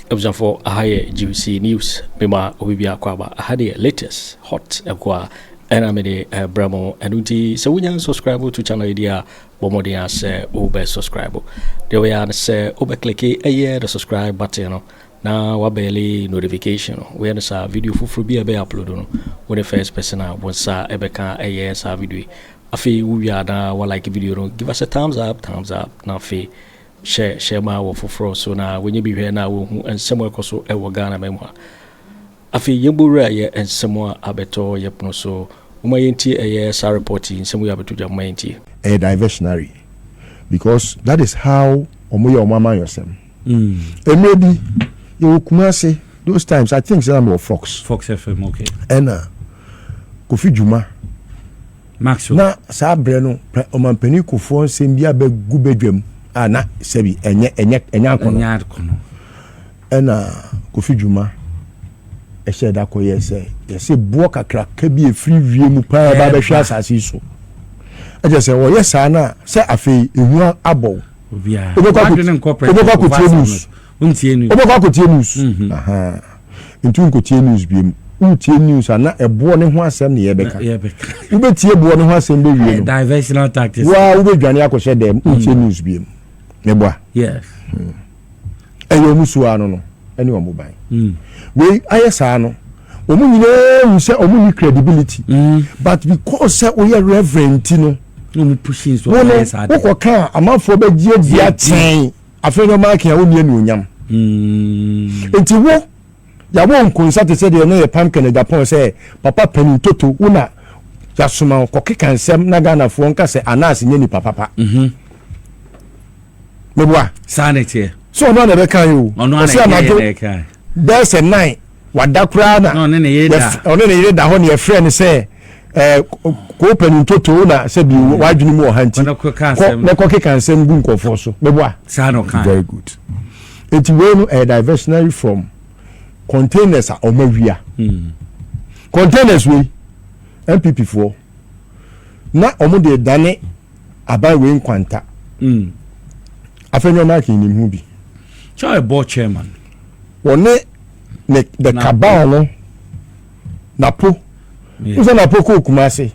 Abusuafoɔ, aha yɛ GBC News, mema obi bi akɔ aba. Aha deɛ, latest hot ɛko a ɛna mede ɛbrɛ mo. Ɛno nti sɛ wonya subscribe to channel yi deɛ a, bɔ mmɔden a sɛ wobɛ subscribe. Deɛ wɔyɛ ne sɛ wobɛ click ɛyɛ the subscribe button no na wa bell notification no. Woyɛ no saa, video foforɔ bi a ɛbɛyɛ upload no, wo ne first person a wo nsa ɛbɛka ɛyɛ saa video yi. Afei wowie a, na wa like video no, give us a thumbs up, thumbs up, na afei hyɛ hyɛ ma wɔ foforɔ so na wɔnyɛ bi hwɛ na wɔhu nsɛm a ɛkɔ so ɛwɔ Ghana ma mu a. Afei yɛn bɔwura yɛ nsɛm a abɛtɔ yɛ pono so. Wɔn a yɛntie ɛyɛ saa report yi, nsɛm yi abɛtɔ dwa, wɔn yɛntie. Ɛyɛ diversionary because that is how ɔmo yɛ ɔmo amanyɔsɛm. Mmerɛ bi yɛwɔ Kumase, those times I think sɛ na wɔ Fox. Fox FM, okay. Ɛna Kofi Juma Maxwell. Na saa berɛ no ɔmampanin Kofoɔ nsɛm bi abɛgu badwam a na sɛbi ɛnyɛ akɔnɔ. Ɛnyɛ akɔnɔ. Ɛna Kofi Juma ɛhyɛ da kɔyɛ sɛ yɛsɛ boɔ kakraka bi efiri wie mu paa ba bɛhwɛ asase yi so. Ɛkyɛ sɛ wɔyɛ saa na sɛ afei ehu abɔ wo. Obiara. Wobɛkɔ akɔtie news. Wontie news. Wobɛkɔ akɔtie news. Aha. Nti nkɔtie news biem, wotie news a, na ɛboɔ ne ho asɛm ne yɛbɛka. Yɛbɛka. Wobɛtie boɔ ne ho asɛm bɛwie no, diversional tactics. Waa wobɛdwane akɔhyɛ dɛm, wotie news biem meboa. Ɛyɛ ɔmo suwa no ɛne ɔmo ban. Wei ayɛ saa no, ɔmo nyinaa hu sɛ ɔmo ni credibility, but because sɛ woyɛ reverend ti no, Na ɔmo pushing so. Wo no ɔyɛ saa de. Wokɔka a, amanfoɔ bɛgye adi akyɛn. Afei ne ɔma ake a wonni anuonyam. Nti wo yàwó nkonsa te sɛ deɛ ne yɛ pam kɛnɛ Japan sɛ papa panin toto wo na yasoma wo kɔkeka nsɛm na Ghanafoɔ nka sɛ Anaase nyɛ nipa papa. Meboa? Saa na ɛteɛ. Sɛ ɔno ana ɛbɛka yi o. Ɔno ana ɔsɛ ɛyɛ anadwo na ɛka. Bɛɛ sɛ 9 wada koraa na Na ɔne ne yere da. Ɔne ne yere da hɔ ne yɛfrɛ no sɛ koo panin toto na sɛ bi wadwene mu ɔha nti Kɔ na kɔka kɔ asɛm. Na kɔkeka nsɛm gu nkɔfoɔ so. Meboa? Saa na ɔka. Very good. Eti wei no ɛyɛ diversionary from containers a ɔmo awia. Containers wei, NPP foɔ na ɔmo de dane aban wei nkwanta. Afei ní ɔmo akin nim ho bi. Kyɛ ɔyɛ board chairman. Wɔne ne the cabal no, Napo. Nso Napo kɔ Kumase,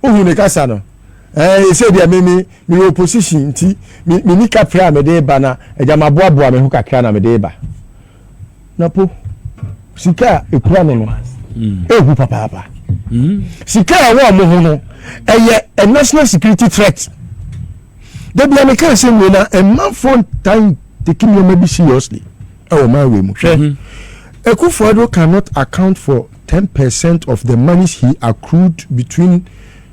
ohun ne kasa no, ɛsɛ deɛ mi wɔ opposition nti mi ni kapra a mi de ba na ɛgya ma boaboa mi ho kakra na mi de ba. Napo sika a ekura no ehu papaapa. Sika a ɛwɔ ɔmo ho no ɛyɛ a national security threat. Dabi a meka asɛm wei na mmanfoɔ ntan take nneɛma bi seriously ɛwɔ man wei mu. Hwɛ, Akufo-Addo cannot account for 10% of the monies he accrued between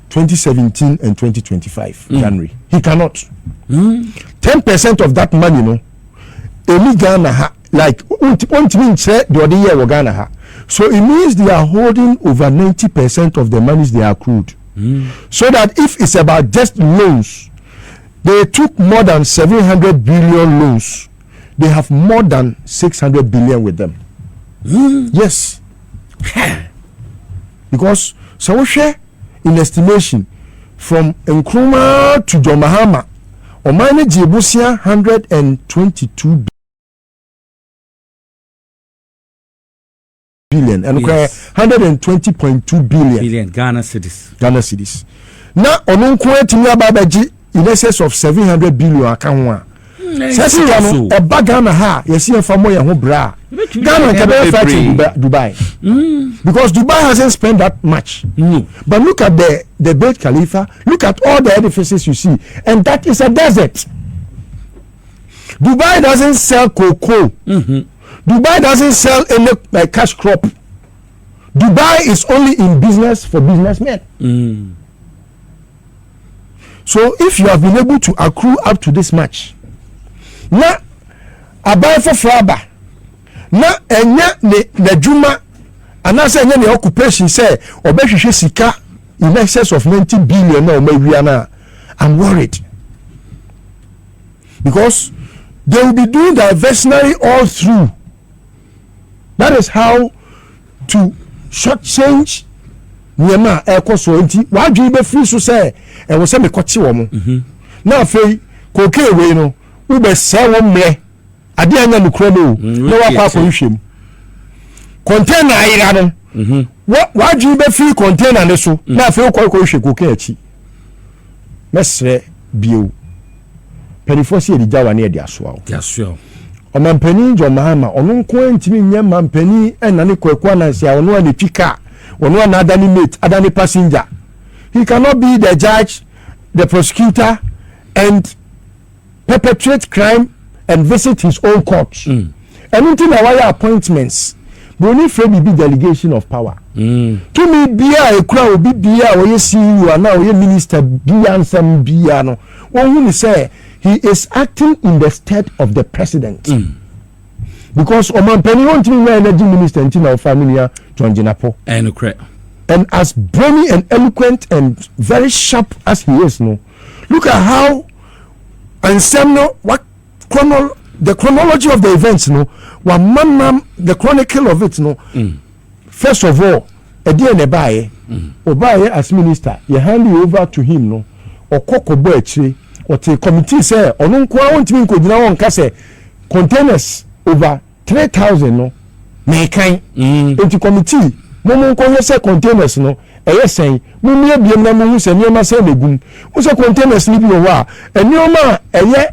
2017 and 2025 January. He cannot. 10% of that money no emi Ghana ha, like ontimi nkyerɛ deɛ ɔde yɛ wɔ Ghana ha. So it means they are holding over 90% of the monies they accrued, so that if it's about just loans, they took more than 700 billion loans, they have more than 600 billion with them. Yes, because sɛ wohwɛ in estimation from Nkrumah to John Mahama, ɔman no gye bosia 122 billion, ɛno koraa 120.2 billion. Billion Ghana cedis. Ghana cedis, na ɔno nko atumi aba abɛgye in excess of 700 billion aka ho a, sɛ sika no ɛba Ghana ha a, yɛsi yɛn fa mmɔ yɛn ho bra a, Ghana nka bɛyɛ fighting Dubai, because Dubai hasn't spent that much. No. But look at the Burj Khalifa, look at all the edifices you see, and that is a desert. Dubai doesn't sell cocoa. Dubai doesn't sell any cash crop. Dubai is only in business for businessmen. So if you have been able to accrue up to this much, na aban foforɔ aba na ɛnyɛ ne n'adwuma anaasɛ ɛnyɛ ne occupation sɛ ɔbɛhwehwɛ sika in excess of 90 billion na ɔmo awia na, I'm worried because they will be doing diversionary all through. That is how to short change nneɛma a ɛkɔ so. Nti wadwene bɛfiri so sɛ ɛwɔ sɛ mekɔkye wɔn, na afei kookee wei no wobɛsɛe wɔn mmerɛ. Adeɛ anya nokorɛ no o, na wakɔ akɔhwehwɛ mu. Container ayera no, wadwene bɛfiri container no so na afei wokɔ akɔhwehwɛ cocaine akyi. Mɛsrɛ bio, mpanimfoɔ sɛ yɛde gya wa ne yɛde asoa wo. Ɔmampanin John Mahama, ɔno nko ara ntumi nyɛ mampanin ɛna ne Kwaku Ananse a ɔno a na ɛtwi kaa, ɔno a na adane mate, adane passenger. He cannot be the judge, the prosecutor and perpetrate crime and visit his own court. Ɛno nti na wayɛ appointments. Broni frɛ biribi delegation of power. Tumi biara a ekura obi biara a ɔyɛ CEO anaa ɔyɛ minister biara nsɛm biara no, wɔn hu ne sɛ he is acting in the stead of the president. Because ɔmampanin ɔntumi nyɛ energy minister nti na ɔfa me nua John Jinapor. Ɛnokorɛ. And as brainy and eloquent and very sharp as he is no, look at how nsɛm no what the chronology of the events no, wama nam the chronicle of it no. First of all, ɛdeɛ na ɛbaayɛ, ɔbaayɛ as minister, yɛ hand it over to him no, ɔkɔ kɔbɔ akyire, ɔte committee sɛ ɔno nko ara ɔntumi nkɔgyina hɔ nka sɛ containers over 3,000 no mɛɛkan. Nti committee mo mo nkɔhwɛ sɛ containers no ɛyɛ sɛn, mo mmea biem na mo hu sɛ nneɛma sɛn na egum mo, sɛ containers no bi wɔ hɔ a nneɛma a ɛyɛ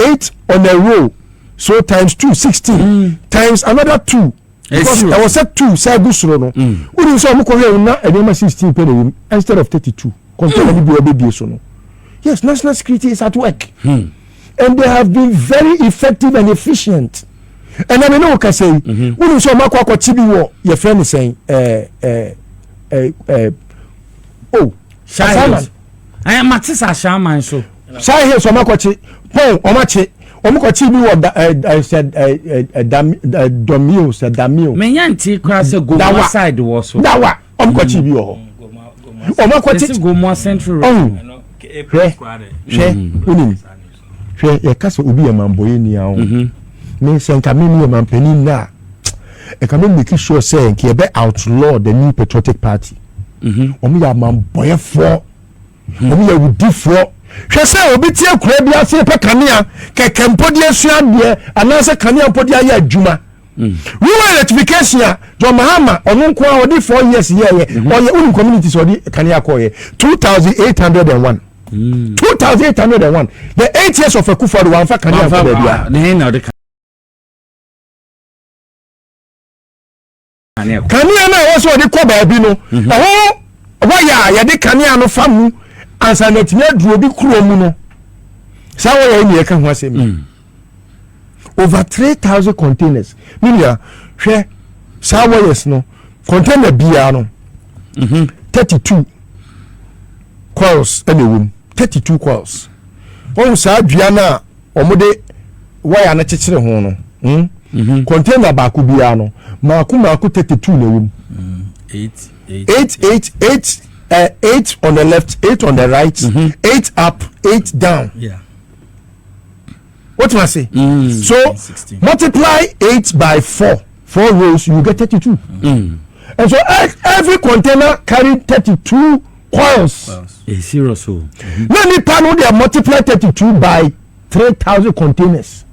eight on a row, so times 2, 16, times another two, because ɛwɔ sɛ two sɛ egu soro no. Wọ́n sɛ ɔmo kɔhwɛ na nneɛma 16 pɛ na ɛwɔ mu instead of 32 container ni bi wɔ bɛbie so no. Yes, national security is at work and they have been very effective and efficient. Ɛnna mi ne wo kasa yi, wọ́n sɛ ɔmo akɔ akɔkye bi wɔ yɛfrɛ ne sɛn, ɛɛ ɛɛ ɛɛ ɛɛ o Ashaiman. Ɛɛ, mate sɛ Ashaiman so. Shai Hills ɔmo akɔkye pɔn, ɔmo akye, ɔmo kɔkye bi wɔ da ɛɛ ɛɛ sɛ ɛɛ ɛɛ dam ɛɛ Dɔmio sɛ Damio. Menya nti koraa sɛ Gomoa side wɔ so. Dawa, ɔmo kɔkye bi wɔ hɔ, ɔmo akɔkye. Ɛsɛ Gomoa Central. Ɔhun, hwɛ hwɛ, onim hwɛ, yɛka sɛ obi yɛ manbɔyɛ ni ahɔ ne sɛ nka mi mi yɛ mampanin na nka mi make sure sɛ nka yɛbɛ outlaw the New Patriotic Party. Wɔn yɛ amanbɔyɛfoɔ, wɔn yɛ awudifoɔ. Hwɛ sɛ obi tie kura bi ase pɛ kanea kɛkɛ mpo de asua adeɛ anaasɛ kanea mpo de ayɛ adwuma. Rural electrification a John Mahama ɔno nko a ɔde 4 years yɛɛyɛ, ɔyɛ unim communities ɔde kanea kɔɔyɛ 2,801, 2,801. The 8 years of Akufo-Addo, wɔnfa kanea nkɔ baabi a. Ne na ɔde kanea kɔ. Kanea no a ɛwɔ sɛ ɔde kɔ baabi no, ɛhɔ wɔyɛ a yɛde kanea no fa mu ansa na atumi aduru obi kuro mu no, saa wɔyɛ ne yɛka ho asɛm yi, over 3,000 containers. Me nua, hwɛ, saa wires no, container biara no 32 coils ɛna ɛwɔ mu, 32 coils. Wɔn saa dua no a wɔde wire no kyekyere ho no, Container baako biara no, maako maako 32 na ɛwɔ mu. Eight, eight, eight, eight, eight, eight on the left, eight on the right, eight up, eight down. What do I say? So 16. Multiply eight by four, four rows, you get 32. And so every container carry 32 coils. Coils. It's serious o. Na nipa no dey multiply 32 by 3,000 containers.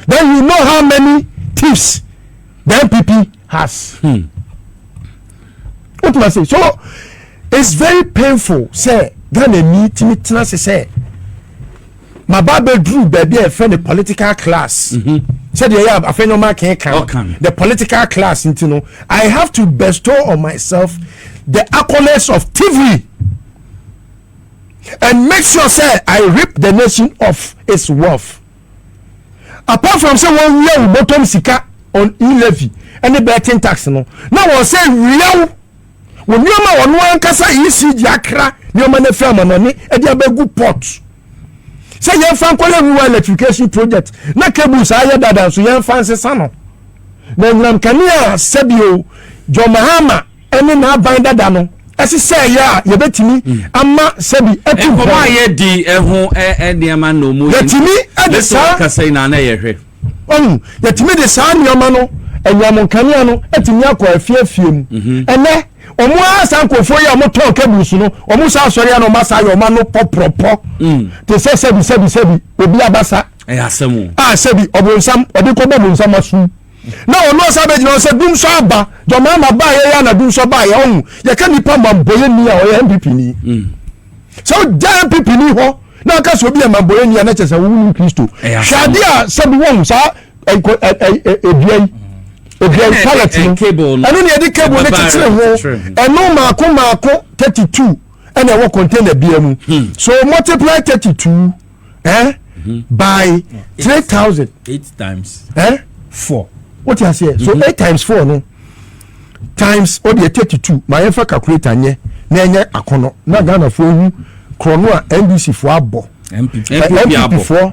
Then you know how many thieves the NPP has. What do I say? So it's very painful. Sɛ Ghana ni timi tena se sɛ maba bɛduru baabi a yɛfrɛ no political class. Sɛdeɛ ɛyɛ afei nneɛma keka Ɔka. the political class nti no, I have to bestow on myself the accolades of thievery and make sure sɛ I rip the nation off its wealth. Apart from sɛ wɔn wia wo bɔtɔm sika on e-levy ɛne betting tax no, na wɔn sɛ wia wo wɔ nneɛma a wɔn ankasa ECG akra nneɛma no afiri amanɔne ɛde abɛgu port sɛ yɛmfa nkɔyɛ rural electrification project, na cables ayɛ dada nso yɛmfa nsesa no na anyinam kanea. Sɛbio John Mahama ɛne n'aban dada no ɛsesɛ ɛyɛ a yɛbɛtumi ama sɛbi ɛtu Nkɔmɔ a mpɔn. Yɛdi ɛho ɛ nneɛma na ɔmo. Yɛtumi ɛde saa kasa yi na ana yɛhwɛ. Ɔhu, yɛtumi de saa nneɛma no, anyinam nkanea no atumi akɔ afiefie mu. Ɛnɛ ɔmo ara saa nkurɔfoɔ yi a ɔmo tɔn cables no, ɔmo sa asɔre a na ɔmo asa ayɛ ɔmo ano pɔprɔpɔ te sɛ sɛbi sɛbi sɛbi obi abasa. Ɛyɛ asɛm o. A sɛbi ɔbonsam ɔde kɔbɔ bonsam asom na ɔno ɔsan bɛgyina hɔ sɛ dumsɔ aba John Mahama baayɛ yɛ na dumsɔ baayɛ ɔho yɛka nipa mambɔyɛni a ɔyɛ NPP ni sɛ wogya NPP ni hɔ na aka sɛ obi yɛ mambɔyɛni a na kyerɛ sɛ wonim Kristo hwɛ adeɛ a sɛbi wɔhu saa edua yi edua yi pallet no ɛno ne yɛde cable no kyekyere ho ɛno maako maako 32 ɛna ɛwɔ container bia mu so multiply 32 eh, by 3000. 8 times eh? 4. Wote aseɛ? So 8 times 4 no times o deɛ 32 ma yɛmfa calculator nyɛ na ɛnyɛ akɔnɔ na Ghanafoɔ hu korɔno a NDC foɔ abɔ. NPP. NPP abɔ. NPP foɔ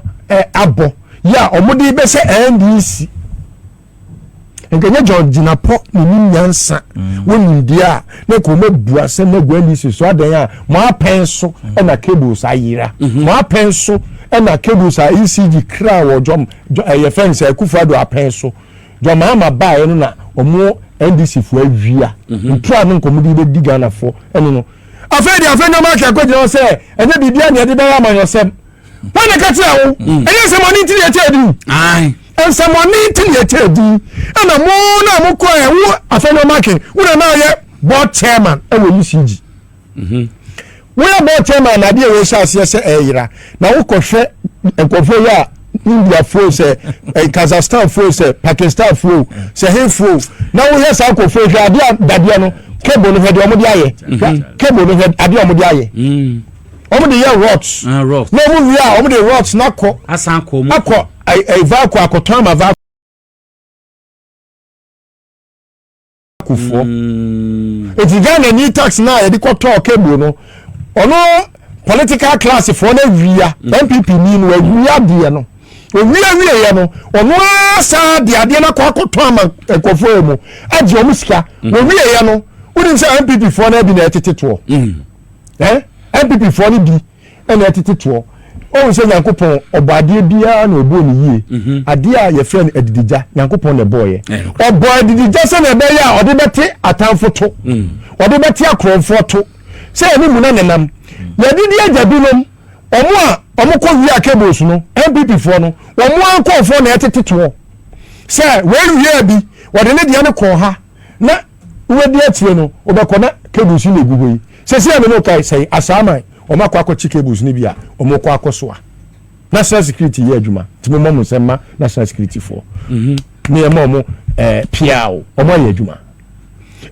abɔ yɛ a wɔde bɛsɛ NDC nkɛnyɛ John Jinapɔ ne nim nyansa wɔ nimdeɛ a na nka wɔn abu asɛm na agu NDC so adan a mo apɛn so ɛna cables ayera mo apɛn so ɛna cables a ECG kra wɔ dwom ɛyɛ fɛn sɛ Akufo-Addo apɛn so John Mahama baeɛ no na wɔn NDC foɔ awia ntura no nkɔmɔ de bɛdi Ghana foɔ ɛno no afei deɛ afei nneɛma akɛ akɔgyina hɔ sɛ ɛnyɛ biribiara na yɛde bɛyɛ amanyɔsɛm. Wɔn na ɛka kyerɛ wo ɛnyɛ nsɛmɔne nti na yɛkyɛ din. Nsɛmɔne nti na yɛkyɛ din ɛna mo na mo kɔ ɛ wo afei make wo na na ɔyɛ board chairman ɛwɔ ECG. Woyɛ board chairman na adeɛ wɔ hyɛ aseɛ sɛ ɛyera na wokɔhwɛ nkurɔfoɔ yi a Indiafoɔ sɛ Kazakhstanfoɔ sɛ Pakistanfoɔ sɛ hefoɔ na wohwɛ saa nkurɔfoɔ hwɛ adeɛ a dadeɛ no cable no hwɛ deɛ wɔde ayɛ cable no hwɛ adeɛ a wɔde ayɛ wɔn de yɛ rods na wɔn wie a wɔn de rods na kɔ akɔ vacuum akɔtɔn ama vacuum foɔ eti Ghana ni tax na yɛde kɔtɔɔ cable no ɔno political class foɔ no awia NPP ni no awia deɛ no owia wie yɛ no ɔno asa de adeɛ no akɔ akɔtɔn ama nkurɔfoɔ yɛ mu agye wɔn sika owie yɛ no wonim sɛ NPP foɔ no bi na ɛtete toɔ NPP foɔ no bi ɛna ɛtete toɔ ɔhun sɛ Nyankopɔn ɔbɔ adeɛ biara na ɔbɔ ne yie adeɛ a yɛfrɛ no adidigya Nyankopɔn na ɛbɔɔyɛ ɔbɔ adidigya sɛ na ɛbɛyɛ a ɔde bɛte atamfo to ɔde bɛte akorɔmfoɔ to sɛ ɛne mu na nenam yɛdidi agya binom ɔmo a ɔmo kɔ wia cables no NPP foɔ no ɔmo ankɔɔfoɔ na ɛtete toɔ sɛ wɔawia bi wɔde ne deɛ no kɔɔ ha na wɔadi akyire no wɔbɛkɔ na cables no egu hɔ yi sɛsi a me ne kae sɛ asaaman ɔmo akɔ akɔkye cables no bi a ɔmo kɔ akɔ so a national security yɛ adwuma nti mo mmɔ mo nsɛm ma national security foɔ ne yɛ ma ɔmo pia o ɔmo ayɛ adwuma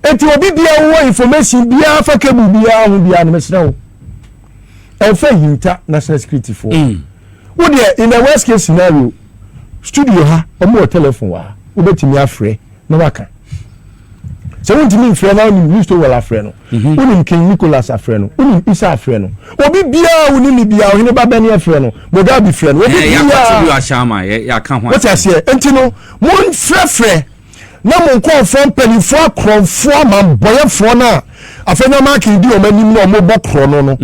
eti obi biara wɔ information biara fa cable biara ho biara no mesrɛ wo ɛnfɛ hinta national security foɔ wo deɛ in the worst case scenario studio ha ɔmo wɔ telephone wɔ ha wobɛtumi afrɛ na waka sɛ wontumi mfrɛ na wonim Listowel afrɛ no wonim King Nicholas afrɛ no wonim Isa afrɛ no obi biara wonim ne biara ɔhene ba bɛne afrɛ no Mugabe frɛ no obi biara wote aseɛ nti no momfrɛfrɛ na mo nkɔɔfoɔ mpanimfoɔ akorɔmfoɔ amambɔyɛfoɔ no a afei na maake di wɔn anim na wɔn bɔ korɔ no no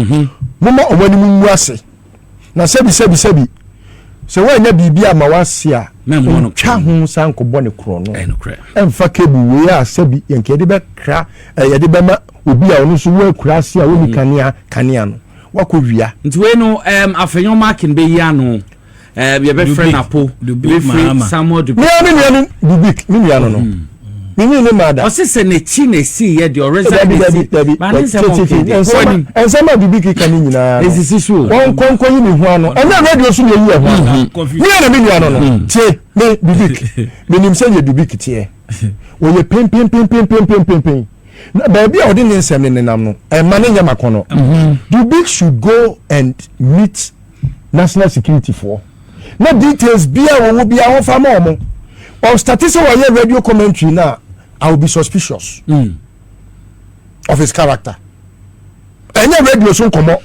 moma wɔn anim ngu ase na sɛbi sɛbi sɛbi sɛ wɔanya biribi ama wase a ntwa ho san kɔbɔ ne korɔ no ɛmfa cable wei a sɛbi yɛnka yɛde bɛkra yɛde bɛma obi a ɔno nso wɔ akura ase a wɔni kanea kanea no wakɔ wia. Nti wei no Afenyo Markin bɛyi ano yɛbɛfrɛ Napo bɛfrɛ Samuel Dubik. Mia me nua no Dubik me nua no no me nua ne maada. Ɔsi sɛ n'akyi na esi yɛ deɛ ɔresa na esi ba ne nsɛm ɔkè de kɔ nsɛm a Dubik ka ne nyinaa no esisi so wɔn nkɔnkɔ yi ne ho ano ɛnyɛ radio so na eyi ɛho ano mia na me nua no no tie me Dubik me nim sɛ yɛ Dubik teɛ wɔyɛ pempempempempempempen na baabi a ɔde ne nsɛm ne nenam no ɛma ne nyɛ makɔnɔ Dubik should go and meet national security foɔ na details bia wɔwɔ bia wɔfa ma ɔmo ɔstart sɛ wɔyɛ radio commentary na I will be suspicious of his character. Ɛnyɛ radio so nkɔmɔ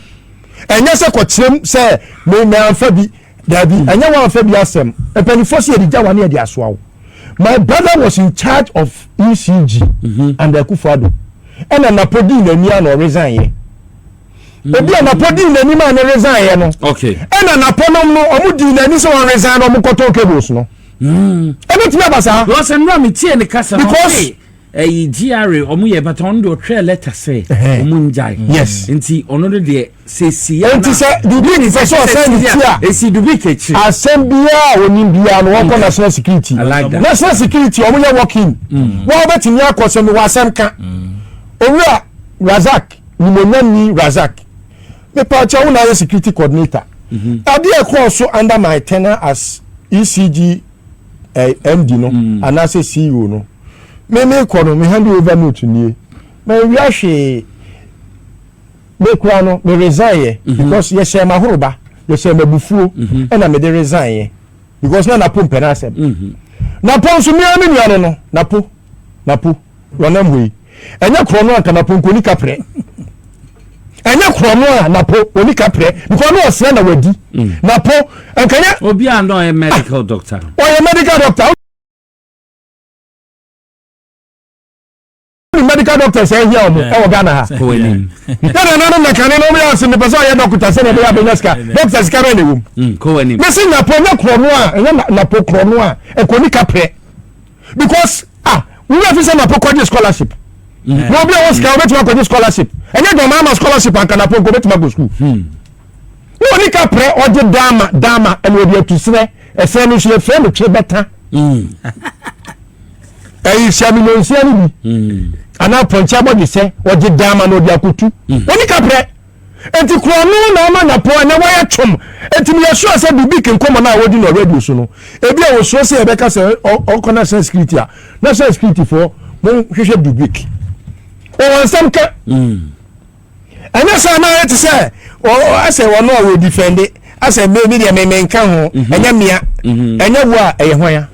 ɛnyɛ sɛ kɔkyerɛm sɛ mɛmɛanfa bi dabi ɛnyɛ wɔnfa bi asɛm mpanyinfoɔ sɛ yɛde gya wa ne yɛde asoa wo. My brother was in charge of ECG and Akufo-Addo ɛna Napo di n'ani a na ɔresign yɛ obi a Napo di n'anim a ne resign yɛ no ɛna Napo nom no ɔmo di n'ani sɛ wɔn resign na ɔmo kɔtɔn cables no ɛbɛtumi aba saa. Because nnura mi tie ne kasa Because no. Ɛyi GRA ɔmo yɛ, but ɔno deɛ ɔtwerɛ letter sɛ ɔmo ngyae. Nti ɔno no deɛ sɛsi ya. Nti sɛ Dubik pɛ sɛ ɔsɛn ne ti a, esi Dubik akyiri. Asɛm biara a onim biara no, wɔkɔ national security. I like that. National security, ɔmo yɛ walk-in. Wɔn bɛtumi akɔ sɛ mewɔ asɛm ka. Owura Razak, nimonyamni Razak, mepaakyɛ wo na ayɛ security coordinator. Adeɛ ɛkɔɔ so under my tenure as ECG MD no anaasɛ CEO no, me me kɔ no, me hand over note nie, mawia hwee. Me kura no, me resign yɛ because yɛhyɛ ma ahoroba, yɛhyɛ ma bufuo, ɛna me de resign yɛ because na Napo mpɛ n'asɛm. Napo nso, mmea me nua no, Napo wɔnam hɔ yi, ɛnyɛ korɔ no anka Napo nkoni kaprɛ. Ɛnyɛ korɔ no a, Napo oni kaprɛ because no ɔsrɛ na wadi. Napo nkanyɛ. Obi a na ɔyɛ medical doctor. Ɔyɛ medical doctor ni, medical doctor sɛ ɛhia ɔmo ɛwɔ Ghana ha. Kɔ anim. Yɛn nananom na kane na ɔmo yɛ ase mepɛ sɛ ɔyɛ doctor sɛ na ɛbɛyɛ abɛnya sika. Doctor sika bɛyɛ na ɛwɔ mu? Kɔ anim. Mesi Napo nyɛ korɔ no a, ɛnyɛ Napo korɔ no a, ɛkɔ ni kaprɛ because, ah, wúwúrẹ́ fi sɛ Napo kɔgye scholarship na obi a wɔ sika obetumi akɔgye scholarship. Ɛnyɛ dɔn ama scholarship anka Napo nko obetumi akɔ school ne oni kaprɛ. Ɔgye daama daama ɛna ɔde atu serɛ. Ɛsɛn no nso yɛfrɛ no twe bɛta. Ɛyi siaminonsia no bi anaa pɔnkye abɔdwe sɛ ɔgye daama na ɔde akotu oni kaprɛ. Nti korɔno na ama Napo ɛnɛ wɔyɛ twom. Nti meyɛ sure sɛ biribi kenkɔmɔ no a wɔdi no radio so no, ebi a wɔsuro sɛ yɛbɛka sɛ ɔkɔ national security a, national security foɔ mo hwehwɛ Dubik, wɔwɔ nsɛm ka. Ɛnyɛ sɛ na ayɛ te sɛ asɛ wɔn a wɔ defend asɛ me mi deɛ me me nka ho. Ɛnyɛ mmea, ɛnyɛ wo a ɛyɛ hwan a.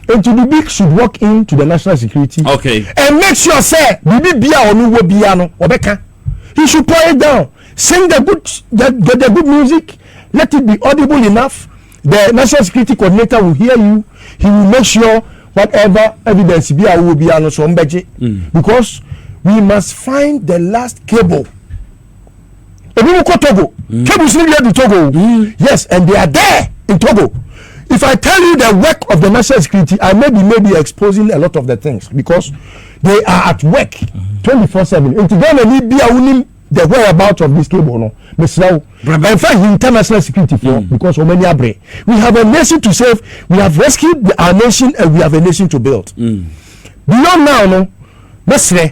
Nti Dubik should walk into the national security and make sure sɛ biribi bia a ɔno wɔ bia no, ɔbɛka. He should pour it down, sing the good music, let it be audible enough. The national security coordinator will hear you. He will make sure whatever evidence bi a wɔ bia no so ɔmbɛgye because we must find the last cable. Ebi mu kɔ Togo, cables ni bi adu Togo o. Yes, and they are there in Togo. If I tell you the work of the national security, I may be maybe exposing a lot of the things because they are at work 24/7. Nti Ghana ni bi a wonim the whereabouts of this cable no, mesrɛ wo, ɛnfa hinta national security foɔ because wɔn ani abere. We have a nation to save. We have rescued our nation and we have a nation to build. Beyond now no, mesrɛ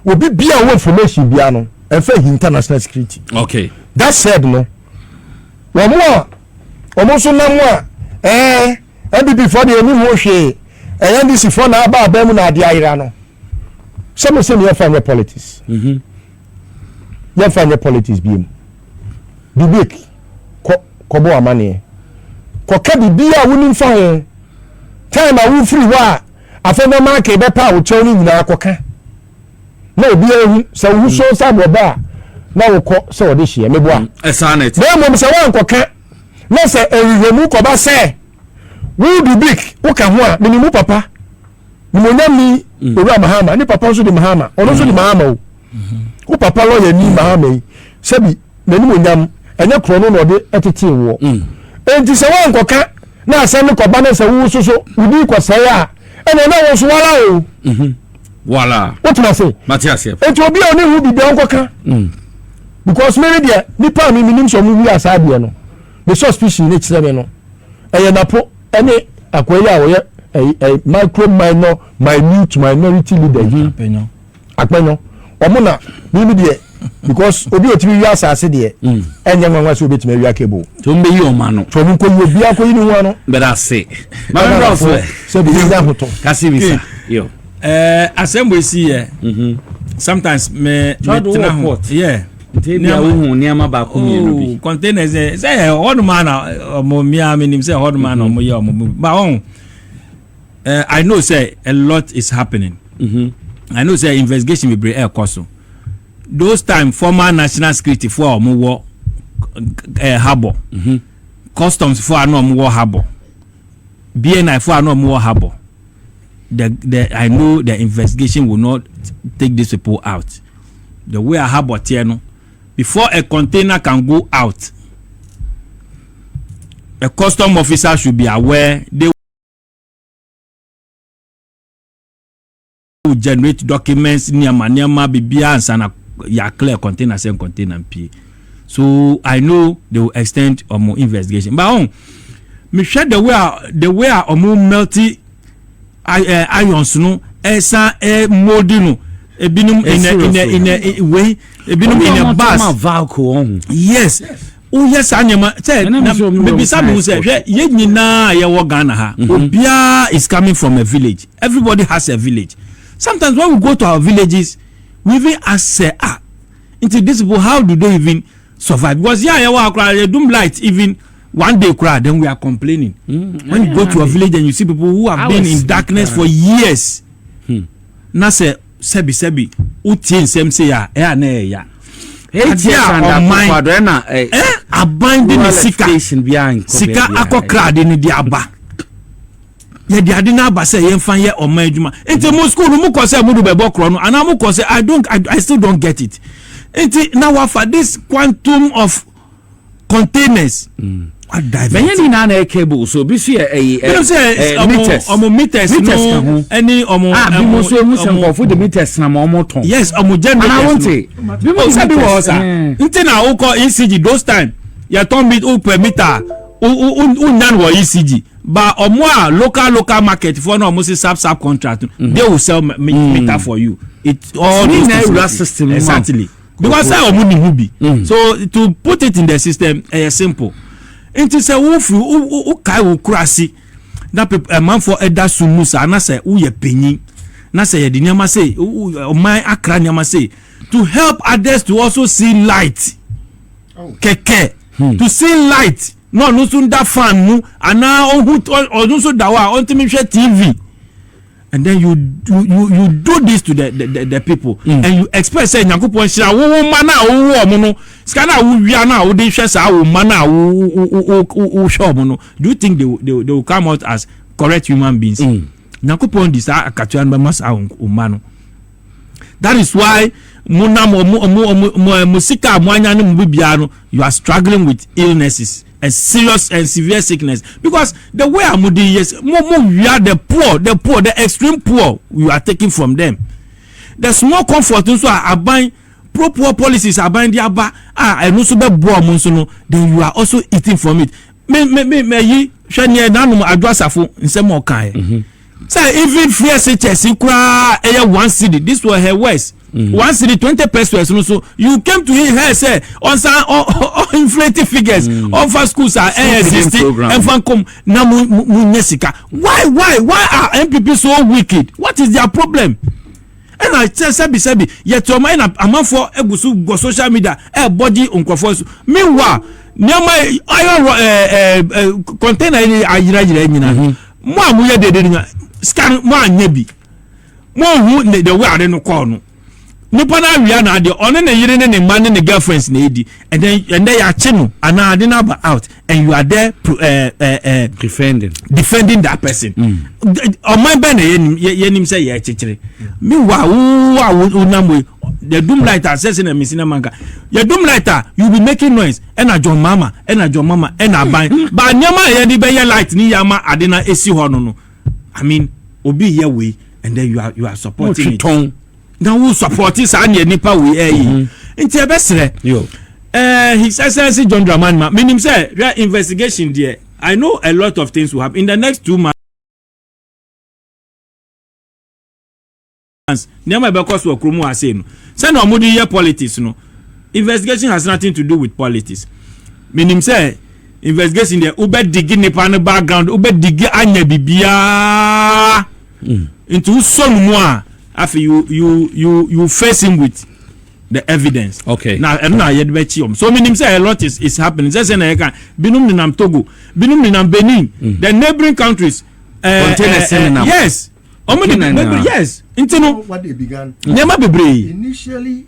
obi bia a ɔwɔ information bia no, ɛnfa hinta national security. That said no, wɔn a wɔn nso nam a NPP foɔ deɛ anim ho hwee, ɛyɛ NDC foɔ na aba aban mu na adeɛ ayera no, sɛ mo sɛ ne yɛmfa nyɛ politics, yɛmfa nyɛ politics biem. Dubik, kɔ kɔbɔ amanneɛ, kɔka biribi a wonim fa ho. Time a wofiri hɔ a, afei na maake bɛpa a wokyɛw no nyinaa, kɔka na obiara hu sɛ wohu so sɛ abɔbɔ a na wokɔ sɛ wɔde hyeɛ meboa. Ɛsaa na ɛte. Na mmom sɛ woankɔka na sɛ nhwehwɛmu kɔba sɛ wo Dubik woka ho a, menim wo papa nimonyam ni Owura Mahama ne papa nso de Mahama, ɔno nso de Mahama o. Wo papa lɔya ni Mahama yi, sɛbi n'animonyam, ɛnyɛ korɔ no na ɔde ɛtetee woɔ. Enti sɛ woankɔka na asɛm no kɔba no sɛ wo so wodi kɔsɛe a, ɛna na wo nso wala o. Wala. Wotena ase. Mate aseɛ. Enti obi a ɔne ho biribi a, ɔnkɔka because me deɛ, nipa a mi nim sɛ ɔmo wi asa adeɛ no, me suspicion ne kyerɛ me no, ɛyɛ Napo ɛne akɔyi a ɔyɛ ɛy ɛy micro minor minute minority leader yi. Apenyo. Akpɛnyɔ, ɔmo na mímí deɛ because obi a otumi wi asase deɛ, ɛnyɛ nwanwa sɛ obetumi awia cable. Tí wɔn bɛyi ɔmo ano. Tí ɔmo nkɔ yi, obi akɔ yi ne ho ano. Bɛda ase maame bra so ɛ. Sɛ bi yɛ ahotɔ. Kasi bi sa yo. Asɛm wo esi yɛ, sometimes me me tena ho yeah. Nti ebi a wohu nneɛma baako mmienu bi. Oh, containers sɛ hɔnom a na ɔmo mmea mi nim sɛ hɔnom a na ɔmo yɛ ɔmo mu ba ɔn. I know say a lot is happening. I know say investigation bebree ɛɛkɔ so. Those time former national security fo a ɔmo wɔ harbour, customs fo a na ɔmo wɔ harbour, BNI fo a na ɔmo wɔ harbour, the I know the investigation will not take these people out. The way a harbour teɛ no, before a container can go out, a custom officer should be aware. They generate documents, nneɛma nneɛma biribiara ansa na yɛ clear container sɛ container mpie. So I know they will extend ɔmo investigation, but mehwɛ the way a ɔmo melt irons no, ɛsan mold no, ebinom in a way, ebinom in a bus. Yes, woyɛ saa nneɛma sɛ na mebisa mi sɛ, hwɛ, yɛn nyinaa yɛwɔ Ghana ha, obiara is coming from a village. Everybody has a village. Sometimes when we go to our villages, we even ask say, ah, nti these people, how do they even survive? Because yɛn a yɛwɔ akora, yɛ dum light even one day kora, then we are complaining. When you go to a village and you see people who have been in darkness for years, na sɛ sɛbi sɛbi wotie nsɛm se a ɛyà na ɛyɛ ya adeɛ a ɔman ɛ aban de ne sika akɔkra ade no de aba, yɛde ade no aba sɛ yɛmfa yɛ ɔman adwuma. Nti mo school no, mokɔ sɛ mode bɛbɔ korɔ no anaa mokɔ sɛ I still don't get it. Nti na wafa this quantum of containers. Bɛnyɛ ni na yɛ cable so obi so yɛ ɛyi ɛ meters, ɔmo meters no ɛni ɔmo. Ah, bi mo so emu sɛ nkɔfo de meters na ma ɔmo tɔn. Yes, ɔmo generators no bi mo sɛ bi wɔ hɔ sa. Nti na wokɔ ECG those time, yɛtɔn mi wopɛ meter o o nya no wɔ ECG ba, ɔmo a local market fo na ɔmo si sub sub contract, they will sell meter for you. It all those things system. Exactly, because sɛ ɔmo ni hu bi, so to put it in the system ɛyɛ simple. Nti sɛ wofiri wokae wo kura ase na ɛmanfoɔ ɛda sum mu saa, na sɛ woyɛ panyin na sɛ yɛde nneɛma sɛ ɔman akra nneɛma sɛ to help others to also see light kɛkɛ, to see light na ɔno nso da fan mu anaa ɔhu ɔno nso da hɔ a ɔntumi hwɛ TV, and then you do this to the people and you expect say Nyankopɔn hyira wo wo mma na wo ɔmo no, sika na wo wia na wo de hwɛ saa wo mma na wo wo wo wo hwɛ ɔmo no, do you think they will come out as correct human beings? Nyankopɔn di saa akatua no bɛma saa wo mma no. That is why mo nam ɔmo ɔmo ɔmo mo mo sika a mo anya ne mo bibiara no, you are struggling with illnesses and serious and severe sickness, because the way a mo di, yes, mo wia the poor, the extreme poor, you are taking from them the small comfort nso a aban pro poor policies aban de aba a ɛno nso bɛ boa ɔmo nso no, then you are also eating from it. Me yi, hwɛ neɛ nanom Adwo Asafo nsɛm a ɔka yɛ sɛ even free SHS koraa ɛyɛ 1 cedi. This was her words. 1 cedi 20 pesewas no, so you came to hear say ɔnsan ɔ inflate figures, ɔnfa schools a ɛyɛ exist ɛnfa nkom na mo nye sika. Why are NPP so wicked? What is their problem? Ɛna sɛ sɛbi sɛbi yɛtɛ ɔmo, ɛna amanfoɔ egu so gɔ social media ɛɛbɔ di nkurɔfoɔ so. Meanwhile, nneɛma ayɔ ɛɛ ɛɛ container yi ayerayera nyinaa, mo a mo yɛ dede nyinaa, sika no mo anya bi, mo hu ne the way ade no kɔɔ no, nipa na awia na adeɛ ɔne ne yere ne ne mma ne ne girlfriends na edi, and then yɛakye no anaa ade no aba out and you are there defending defending that person. Ɔman bɛn na yɛnim yɛnim sɛ yɛ kyekyere? Meanwhile, wo a wonam wei, the dum light a sɛsɛ na mesi na manka yɛ dum light a, you be making noise. Ɛna John Mama, ɛna John Mama, ɛna aban ba nneɛma a yɛde bɛyɛ light ni yɛ ama ade na esi hɔ no, I mean, obi yɛ wei and then you are supporting it. Tɔn. Na wo support saa nea nipa wei ɛyi. Nti ɛbɛsrɛ His Excellency John Dramani ma menim sɛ, hwɛ, investigation deɛ, I know a lot of things will happen in the next 2 months. Nneɛma ɛbɛkɔ so wɔ kurom ase no, sɛnea ɔmo de yɛ politics no, investigation has nothing to do with politics. Menim sɛ investigation deɛ, wobɛ dig nipa no background, wobɛ dig anya bibiara, nti wosɔ no mu a, afei you face him with the evidence. Na ɛno na yɛde bɛkyi ɔm so. Menim sɛ a lot is happening. Sɛ na yɛka binom nenam Togo, binom nenam Benin, the neighbouring countries. Containers nenam. Yes, ɔmo de Container bebree. nenam. Yes, nti no What they began nneɛma bebree. Initially,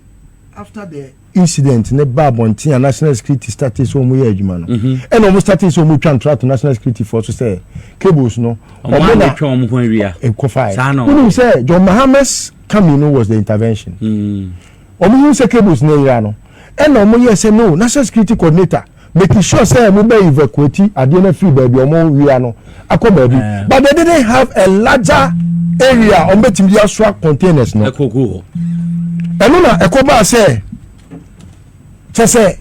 after the incident ne ba abɔnten a national security started sɛ ɔmo yɛ adwuma no, ɛna ɔmo started sɛ ɔmo twa ntora to national security foɔ so sɛ cables no ɔmo ɔmo a na wɔtwa ɔmo ho awia. Nkɔfa Saa yɛ na wonim sɛ John Mahama's coming no was the intervention. Ɔmo hu sɛ cables no yira no, ɛna ɔmo yɛ sɛ no national security coordinator making sure sɛ ɔmo bɛ evacuate adeɛ no firi baabi ɔmo wia no akɔ baabi, but they didn't have a larger area a wɔn bɛtumi de asoa containers no. Ɛkɔ gu hɔ. Ɛno na ɛkɔ baa sɛ kyɛ sɛ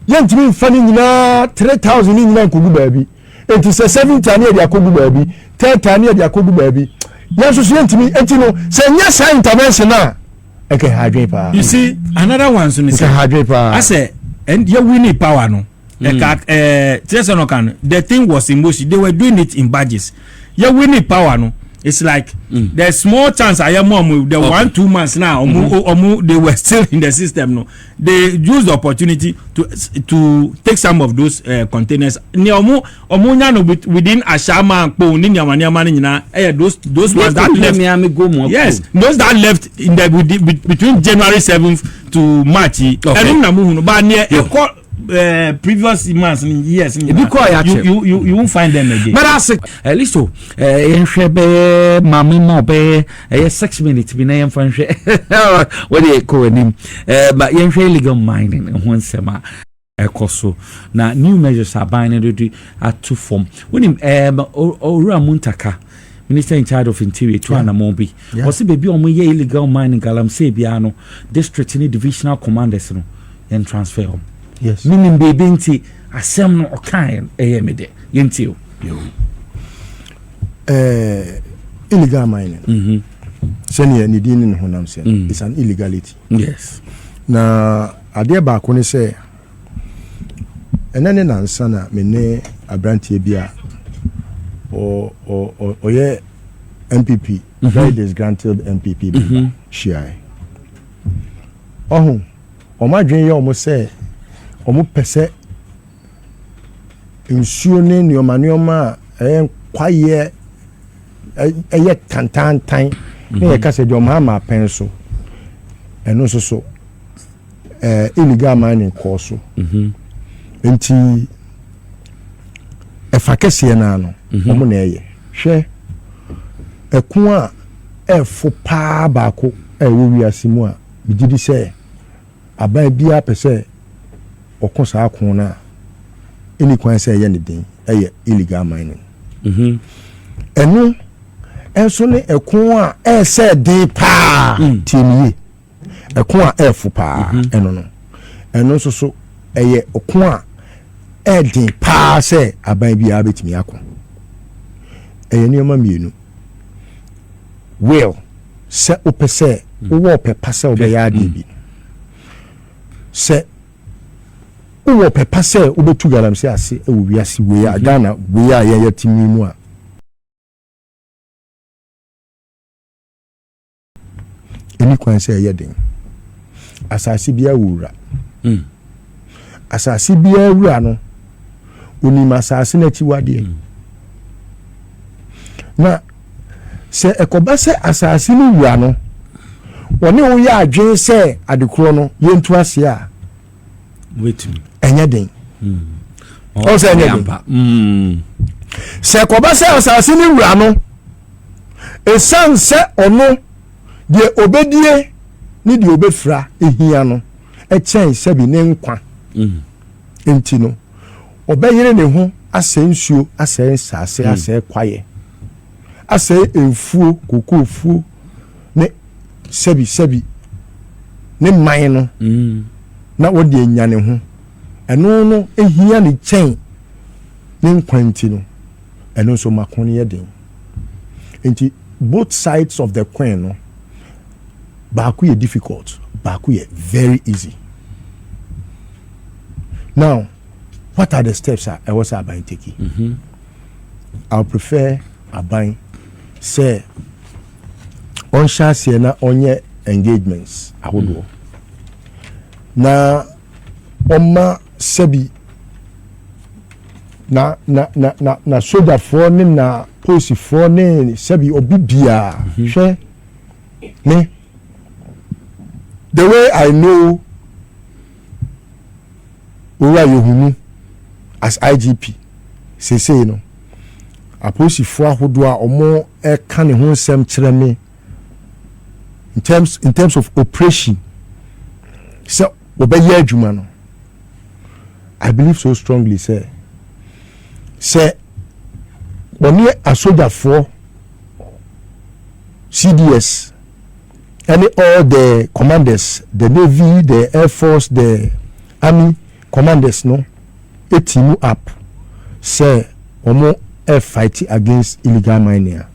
yɛntumi nfa ne nyinaa 3,000 ne nyinaa nkogu baabi. Nti sɛ 70 a, ne yɛde akɔgu baabi, 30 a, ne yɛde akɔgu baabi. Yɛn nso so yɛntumi. Nti no sɛ nyɛ saa intervention a, ɛkɛ ha adwene paa. You see, another one so ne ɛkɛ sɛ ha adwene paa. Asɛ yɛ winning power no, ɛka kyerɛ sɛ no kan no, the thing was in motion. They were doing it in batches. Yɛ winning power no, it's like there's small chance ayɛ mu ɔmo the 1-2 months now, ɔmo they were still in the system no, they use the opportunity to take some of those containers. Ni ɔmo nya no within Ashaiman, Kpone ne nneɛma nneɛma no nyinaa, ɛyɛ those ones that left. Miami go mu. Yes, those that left in the between January 7th to March yi. Ɛnum na mu hu no ba neɛ ɛkɔ previous months ni, years ni. Ebi kɔɔ yɛ akyɛ. You won't find them again. Mɛda ase. At least o yɛnhwɛ bɛyɛ maame ma ɔbɛyɛ ɛyɛ 6 minutes bi na yɛmfa nhwɛ wɔde kɔ anim. Ba yɛnhwɛ illegal mining ho nsɛm a ɛkɔ so na new measures aban no de ato fam. Wonim owura Muntaka, minister in charge of interior, tu anammɔn bi. Ɔsɛ baabi a wɔyɛ illegal mining, galamsey biara no, district ne divisional commanders no, yɛn transfer wɔn. Menim baabi nti asɛm no ɔkae ɛyɛ me dɛ. Yɛntie o. Illegal mining, sɛnea ne din ne ne honam sɛ no, it's an illegality. Na adeɛ baako ne sɛ ɛnɛ ne nansa na me ne aberanteɛ bi a ɔyɛ NPP, very disgruntled NPP member hyiae. Ɔho ɔmo adwene yɛ ɔmo sɛ ɔmo pɛ sɛ nsuo ne nneɛma nneɛma a ɛyɛ kwaeɛ ɛyɛ tantantan ne yɛka sɛ deɛ ɔmo ama apɛn so. Ɛno nso so illegal mining kɔɔ so. Nti ɛfa kɛseɛ naa no, ɔmo na ɛyɛ. Hwɛ, ɛko a ɛɛfo paa baako a ɛwɔ wiase mu a megye di sɛ aban biara pɛ sɛ ɔko saa ko no a ɛni kwan sɛ ɛyɛ ne den, ɛyɛ illegal mining. Ɛno ɛnso ne ɛko a ɛɛsɛ den paa. Tie me yie, ɛko a ɛɛfo paa ɛno no, ɛno nso so ɛyɛ ɔko a ɛɛden paa sɛ aban biara bɛtumi ako. Ɛyɛ nneɛma mmienu: will sɛ wopɛ sɛ wowɔ ɔpɛ pa sɛ wobɛyɛ adeɛ bi, sɛ wowɔ ɔpɛ pa sɛ wobɛtu galamsey ase wɔ wiase wei a, Ghana wei a yɛyɛ timi mu a, ɛni kwan sɛ ɛyɛ den. Asase biara wɔ wura. Asase biara wura no onim asase n'akyiwadeɛ. Na sɛ ɛkɔba sɛ asase no wura no wɔne wo yɛ adwene sɛ adekorɔ no yɛntu ase a, wetumi. Ɛnyɛ den. Ɔn sɛ ɛnyɛ den. Ampa. Sɛ ɛkɔba sɛ asase no wura no, ɛsiane sɛ ɔno deɛ obɛdie ne deɛ obɛfira ehia no ɛkyɛn sɛbi ne nkwa nti no, ɔbɛyere ne ho asɛe nsuo, asɛe nsase, asɛe kwaeɛ, asɛe mfuo, kokoofuo ne sɛbi sɛbi ne man no na wɔde anya ne ho, ɛno no ehia ne kyɛn ne nkwa nti no, ɛno nso mako no yɛ den. Nti both sides of the coin no, baako yɛ difficult, baako yɛ very easy. Now, what are the steps a ɛwɔ sɛ aban take? I would prefer aban sɛ ɔnhyɛ aseɛ na ɔnyɛ engagements ahodoɔ na ɔma sɛbi na sogyafoɔ ne na polisifoɔ ne sɛbi obi biara. Hwɛ me, the way I know Owura Yohuno as IGP seesei no, apolisifoɔ ahodoɔ a wɔn ɛka ne ho nsɛm kyerɛ me in terms of operation sɛ wɔbɛyɛ adwuma no, I believe so strongly sɛ wɔne asogyafoɔ. CDS ɛne all the commanders, the navy, the air force, the army commanders no team up sɛ wɔn fight against illegal mining a,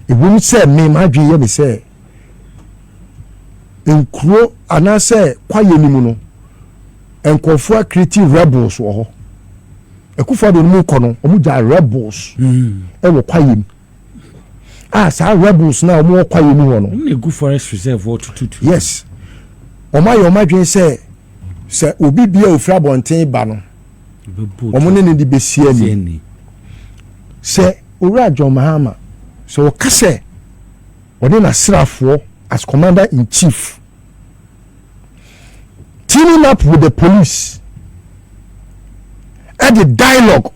ewom sɛ me m'adwene yɛ me sɛ nkuro anaasɛ kwaeɛ no mu no, nkurɔfoɔ acreate rebels wɔ hɔ. Akufo Addo no mu kɔ no, wɔn gya rebels ɛwɔ kwaeɛ mu a, saa rebels na wɔn wɔ kwaeɛ mu hɔ no, Wɔn na egu forest reserve wɔ tututu. Yes, wɔn ayɛ wɔn adwene sɛ obi bia ofiri abɔnten ba no, wɔn ne ne de besi ani. Sɛ Owura John Mahama sɛ ɔka sɛ ɔne n'asraafoɔ as commander in chief teaming up with the police ɛde dialogue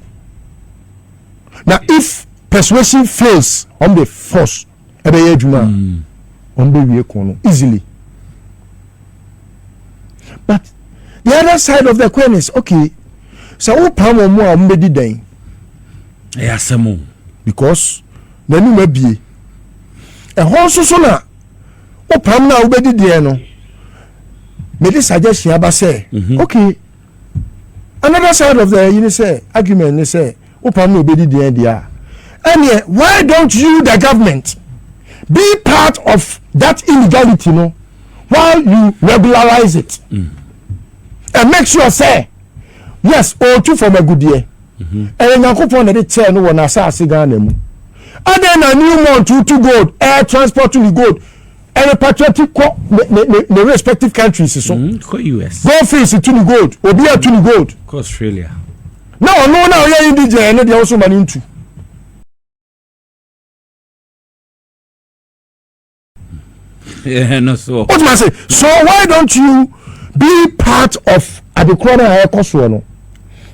na if persuasion fails, wɔn de force ɛbɛyɛ adwuma a, wɔn bɛ wie ko no easily. But the other side of the coin is, okay, sɛ wopam wɔn mu a, wɔn bɛdi dɛn? Ɛyɛ asɛm o. Because n'anim abie ɛhɔ nso so na wopam no a wobɛdi deɛ no, mede suggestion aba sɛ, okay, another side of the yi ni sɛ, argument ni sɛ wopam no wobɛdi deɛ deɛ a, ɛneɛ why don't you, the government, be part of that illegality no while you regularize it and make sure say yes, ɔɔtu fam agudeɛ, ɛyɛ Nyankopɔn na ɛde kyɛɛ no wɔ n'asase Ghana mu. Adan na Newmont tutu gold, ɛɛ transport to the gold, ɛrepatriate kɔ ne respective countries so. Kɔ US. Gold Fields tu ne gold, obi atu ne gold. Kɔ Australia. Na ɔno na ɔyɛ indigene no deɛ, ɔso ma ne ntu. No so. O tuma se, so why don't you be part of adekorɔ no a ɛkɔ soɔ no?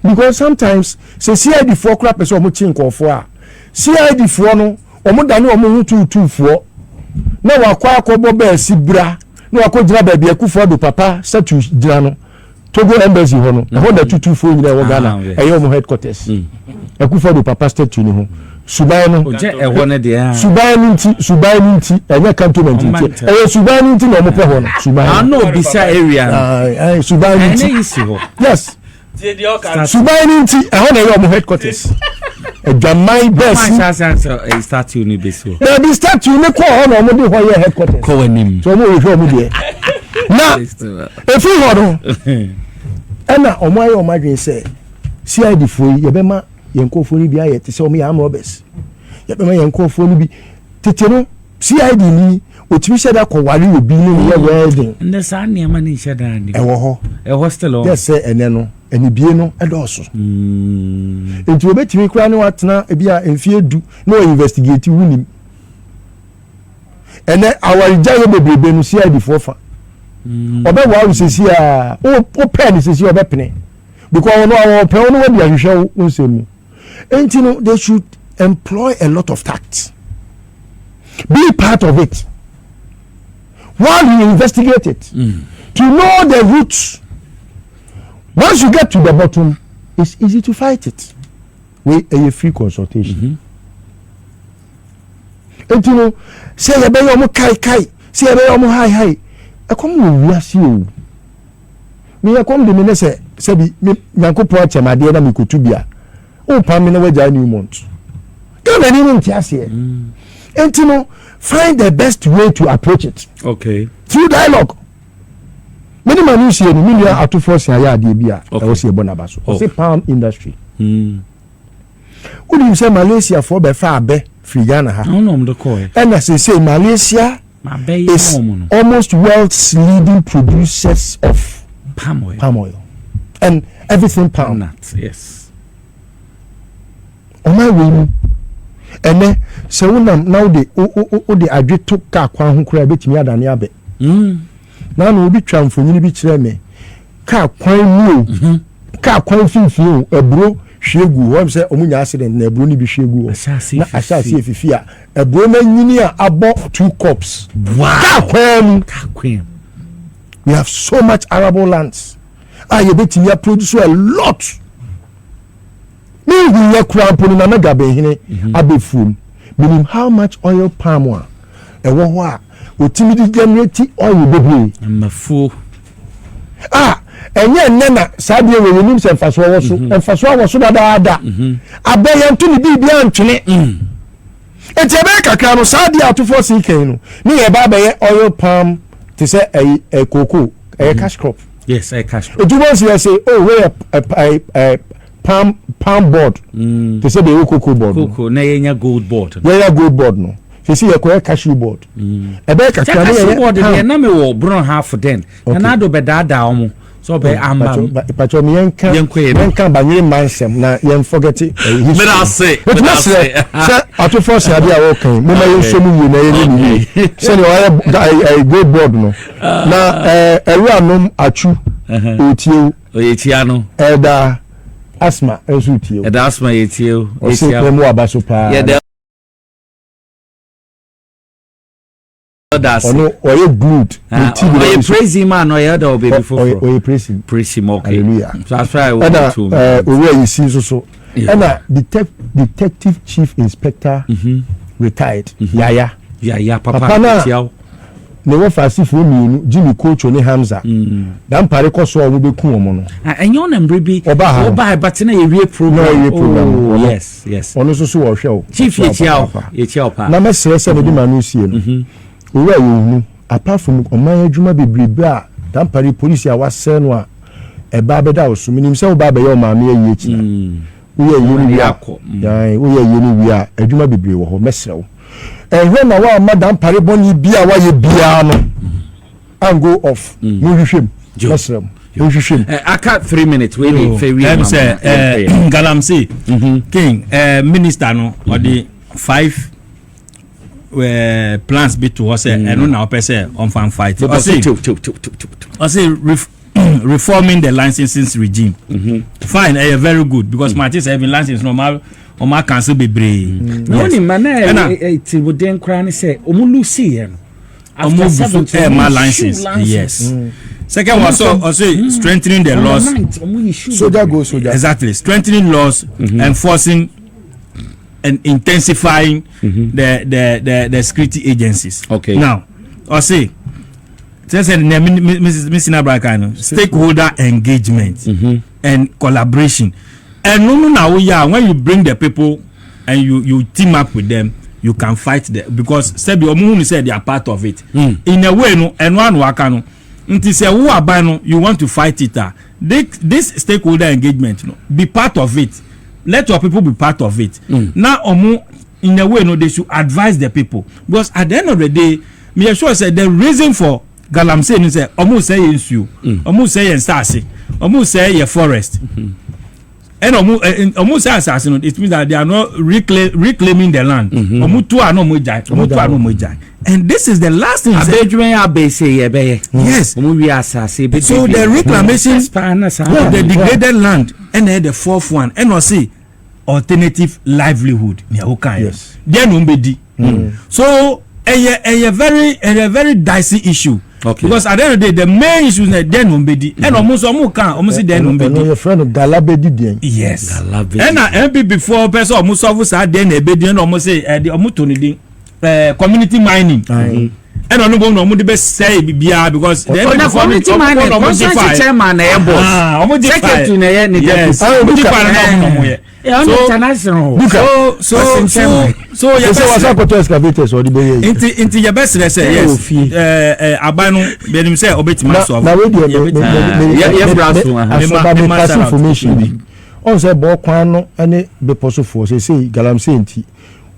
Because sometimes sɛ CID foɔ kora pɛ sɛ ɔmo kye nkɔɔfoɔ a, CID foɔ no, ɔmo dane ɔmo ho tuutuufoɔ na wakɔ akɔbɔ bɛɛsi bra na wakɔ gyina baabi Akufo Addo papa statue gyina no, Togo embassy hɔ no. Ɛhɔ na tutuufoɔ nyinaa ɛwɔ Ghana. Ɛyɛ ɔmo headquarters, Akufo Addo papa statue ni ho suban no. O jẹ ɛhɔ no deɛ a. Suban no nti ɛnyɛ cantonment nti, ɛyɛ suban no nti na ɔmo pɛ hɔ no, suban no. Ano obisa area no. Suban no nti. Ɛnɛ yi si hɔ. Yes, suban no nti ɛhɔ na ɛyɛ ɔmo headquarters, adwaman bɛɛsi. Bɛɛsi. Ɔmo ahyɛ ase statue no besi hɔ. Baabi statue ne kɔɔ hɔ na ɔmo de hɔ yɛ headquarters. Kɔ w'anim. So ɔmo rehwɛ ɔmo deɛ na efiri hɔ no, ɛna ɔmo ayɛ ɔmo adwene sɛ CID foɔ yi, yɛbɛma yɛn nkurɔfoɔ no bi ayɛ te sɛ ɔmo yɛ armed robbers. Yɛbɛma yɛn nkurɔfoɔ no bi tete no, CID ni otumi hyɛ da kɔware obi ne ne yɛ wedding. Ndɛ saa nneɛma ne nhyɛ da ni. Ɛwɔ hɔ. Ɛhɔ still hɔ. Yɛ sɛ ɛnɛ no, anibie no ɛdɔɔso, nti obetumi koraa ne watena ebi a mfie 10 na ɔyɛ investigate wunim. Ɛnɛ awaregya yɛ bebrebe no, CID foɔ fa ɔbɛwɔ awo sisi a wopɛ ne sisi a ɔbɛpene because ɔno a ɔpɛ ɔno wadi ahwehwɛ wo nsɛm mu. Nti no, they should employ a lot of tact, be part of it while you investigate it to know the roots. Once you get to the bottom, it's easy to fight it. Wey ɛyɛ free consultation. Nti no, sɛ yɛbɛyɛ ɔmo kai kai, sɛ yɛbɛyɛ ɔmo hai hai, ɛkɔm wɔ wiase o. Meyɛ kɔm de mi ne sɛ sɛbi mi Nyankopɔn akyɛm adeɛ na mi kotu bia o pam mi na wagya Newmont Ghana ni no nte aseɛ. Nti no, find the best way to approach it through dialogue. Mene ma no nsie no, me nua atofoɔ si ayɛ adeɛ bi a ɛwɔ sɛ yɛbɔ n'aba so. Ɔse palm industry, wonim sɛ Malaysiafoɔ bɛfa abɛ firi Ghana ha. Ɔno na ɔmo de kɔɛ. Ɛna seesei Malaysia Ma bɛ yi is ɔmo no. almost world's leading producers of palm oil. Palm oil and everything palm. Nut, yes. Ɔman wei mu ɛnɛ sɛ wonam na wode wode adwe to kaa kwan ho koraa, ebɛtumi adane abɛ. Na na obi twa mfonyini bi kyerɛ me, kaa kwan mu o, kaa kwan mfimfini o, aburo hwie gu hɔ sɛ ɔmo nya accident na aburo no bi hwie gu hɔ Ahyɛ ase na fifi. Ahyɛ ase efifi a aburo no anyini a abɔ two cups. Kaa kwan mu. Kaa kwan. We have so much arable lands a yɛbɛtumi aproduce a lot. Ne nhuyɛ kura mpo no, Nana Gabenhene abɛfuom. Menim how much oil palm a ɛwɔ hɔ a wɔtumi de generate oil bebree. Mmafuo. A ɛnyɛ nnɛ na saa deɛ wɔ yɛnim sɛ mfasoɔ wɔ so. Mfasoɔ wɔ so dadaada. Abɛ yɛnto ne biribiara ntwene. Eti ɛbɛyɛ kakra no, saa adeɛ a atofoɔ sii kan no ne yɛ ba abɛyɛ oil palm te sɛ ɛyi ɛ cocoa, ɛyɛ cash crop. Yes, ɛyɛ cash crop. Etu bɔ nsi yɛ sɛ, oh, wei yɛ ɛ ɛ ɛ palm board te sɛ deɛ ɛwɔ cocoa board no. Cocoa na yɛnya gold board. Yɛyɛ gold board no, sisi yɛ kɔyɛ cashew board. Ɛbɛyɛ kakra ne cashew yɛyɛ board palm. Deɛ na mewɔ Brong Ahafo den na nado bɛdaadaa ɔmo sɛ ɔbɛyɛ amba. Patro, mi yɛnka Yɛnkɔ yɛn. Yɛnka banyere mma nsɛm na yɛn forget history. Meda ase, Eti meda mɛsrɛ ase. sɛ atofoɔ sɛ adeɛ a wɔka yi, mo ma yɛn nso mu yie na yɛnyɛ ne yie sɛdeɛ ɔyɛ gold board no na ɛwura nom atwu otie wo. Ɔyɛ tia no. Ɛda asma nso tie wo. Ɛda asoma yɛ tie o. Ɔsi Yɛtia. mu aba so paa. Yɛda ɔda ase. Ɔno ɔyɛ glued ne Ah, TV na ɔyɛ so. praise man, ɔyɛ ɔda ɔbɛbi ɔyɛ foforɔ. Ɔyɛ praise. Praise him, okay. Hallelujah. So that's why I Ɛna want to owura yi si nso so. Ɛna detective chief inspector retired Yaya. Yaya papa. Papa na tia o. Ne wɔ faasifoɔ mmienu, Jimmy Kocho ne Hamza Dampare kɔ so a wɔn bɛku wɔn no. Ah, ɛnyɛ ɔna mmerɛ bi Ɔbaa ha no. Ɔbaa but na yɛwie program. Na yɛwie program. Oh, Ɔno- yes. Ɔno nso so wɔhwɛ o. Chief, Ɔhwɛ wo yɛkyia o. papaapa. Yɛkyia o paa. Na mɛsrɛ sɛ mede ma no sie no, owura yɛhunu, apart from ɔman adwuma bebrebe a Dampare polisi a wasɛe no a ɛba bɛda wo so, menim sɛ woba bɛyɛ ɔmaame ayi akyina woyɛ ayie no wie a Akɔ. Yan, woyɛ ayie no wie a, adwuma bebree wɔ hɔ. Mɛsrɛ wo, ɛhwɛ na woamma Dampare bɔne bi a woayɛ biara no and go off. Monhwehwɛ mu, mɛsrɛ mo, monhwehwɛ mu. Eh, aka 3 minutes wei de fɛ wie ɛm ma sɛ ma yɛnkɔ yɛn. Galamsey king, minister no ɔde five plans bi to hɔ sɛ ɛno na ɔpɛ sɛ ɔnfa fight. Bɔbɔ so ɔse tew tew tew tew tew tew. Ɔse reforming the licensing regime. Fine, ɛyɛ very good because mate sɛ even license no ɔma cancel bebree. Na Yes. wonim ma na Ɛna- tiriboden koraa ne sɛ ɔmo lose yɛ no ɔmo after bu so 70, ɛɛma ɔmo license issue license. Yes, second one so ɔse strengthening the On the laws. ninth, ɔmo issue Soldier bebree. go soldier. Exactly, strengthening laws, enforcing and intensifying the security agencies. Now ɔse sɛ sɛ nea Mrs Nabraka no, stakeholder engagement and collaboration, ɛno no na woyɛ a, when you bring the people and you team up with them, you can fight the, because sɛbi ɔmo hu ni sɛ they are part of it in a way no. Ɛno ano aka no nti sɛ wo aban no, you want to fight it, ah, this stakeholder engagement no, be part of it. Let your people be part of it. Na ɔmo in a way no, they should advise the people, because at the end of the day, me sure sɛ the reason for galamsey ni sɛ ɔmo sɛ yɛ nsuo, ɔmo sɛ yɛ nsaase, ɔmo sɛ yɛ forest, ɛna ɔmo sɛ asase no. It means that they are not reclaiming the land. Ɔmo tu a na ɔmo gyae, ɔmo tu a na ɔmo gyae, and this is the last thing. Abɛ adwuma yi abɛ sɛ yɛbɛyɛ. Yes. Ɔmo wie asase ebi. So the reclamation of the degraded land, ɛna ɛyɛ the fourth one. Ɛna ɔsi alternative livelihood ní ɛwɔ kan yɛ deɛ na ɔmo bɛ di so ɛyɛ very dicey issue. Because at the end of the day, the main issue na deɛ na ɔmo bɛ di, ɛna ɔmo nso ɔmo kan ɔmo si deɛ na ɔmo bɛ Ɛno di. yɛfrɛ no gala bɛdi deɛn. Yes. Gala bɛ di. Ɛna NPP foɔ pɛ sɛ ɔmo sɔfo saa deɛ na ɛbɛ di, ɛna ɔmo sɛ ɛde ɔmo to ne din community mining, ɛna ɔno bɔ na ɔmo de bɛ sɛɛ bibiara because the Ɔna NPP foɔ community mining, constituency chairman na ɛyɛ boss. Ɔmo gye fa. Secretary na ɛyɛ ne deputy. Yes, ɔmo gye fa na ɔmo na ɔmo yɛ. Ɔno So international. Buka. so so so sɛ yɛbɛ wasa srɛ akɔtɔ excavators ɔde bɛyɛ yi. Nti yɛbɛ srɛ sɛ Ɛyɛ yes, ofie. ɛɛ aban no bɛnim sɛ ɔbɛtumi Na asɔfo. na wei deɛ me me me me Yɛ bra so, aha. asɔba Mema me pass shout out. information bi ɔn sɛ bɔɔ kwan no ne bepɔ so foɔ sɛsei galamsey nti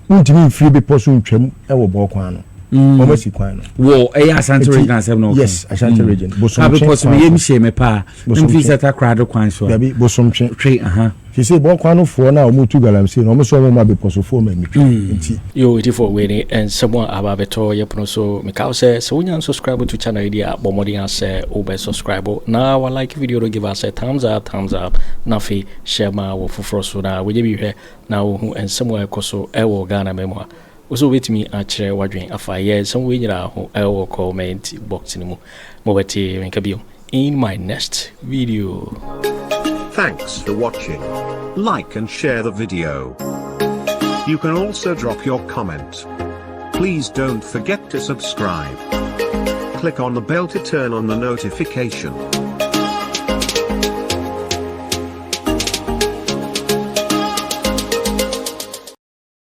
wontumi mfiri bepɔ so ntwam ɛwɔ bɔɔ kwan no, wɔn asi kwan no. Wɔ ɛyɛ Asante Eti- Region asɛm na ɔka. Yes, Ashanti Region. Ka Bosomtwe bepɔ so kwan meyɛ so. mi hyɛ me paa Bosomtwe. mfi sɛ Takoradi kwan so a. Dabi, Bosomtwe. Twe aha. Sɛsei bɔɔ kwan no foɔ no a wɔn tu galamsey no, wɔn nso wɔn ma bepɔ so foɔ ma mitwa nti. Yo, ɛtifoɔ, wei ne nsɛm a aba bɛtɔ yɛ pono so. Meka wo sɛ wonya subscribe to channel yi deɛ a, bɔ mmɔden a sɛ wobɛ subscribe na wa like video no, give us a thumbs up, thumbs up, na afei hyɛ ma wɔ foforɔ so na wɔgye bi hwɛ na wohu nsɛm a ɛkɔ so ɛwɔ Ghana ma mu a wo sɛ wobɛtumi akyerɛ w'adwen afa yɛ nsɛm wei nyinaa ho ɛwɔ comment box no mu. Mobɛte menka bio in my next video. Thanks for watching. Like and share the video. You can also drop your comment. Please don't forget to subscribe. Click on the bell to turn on the notification.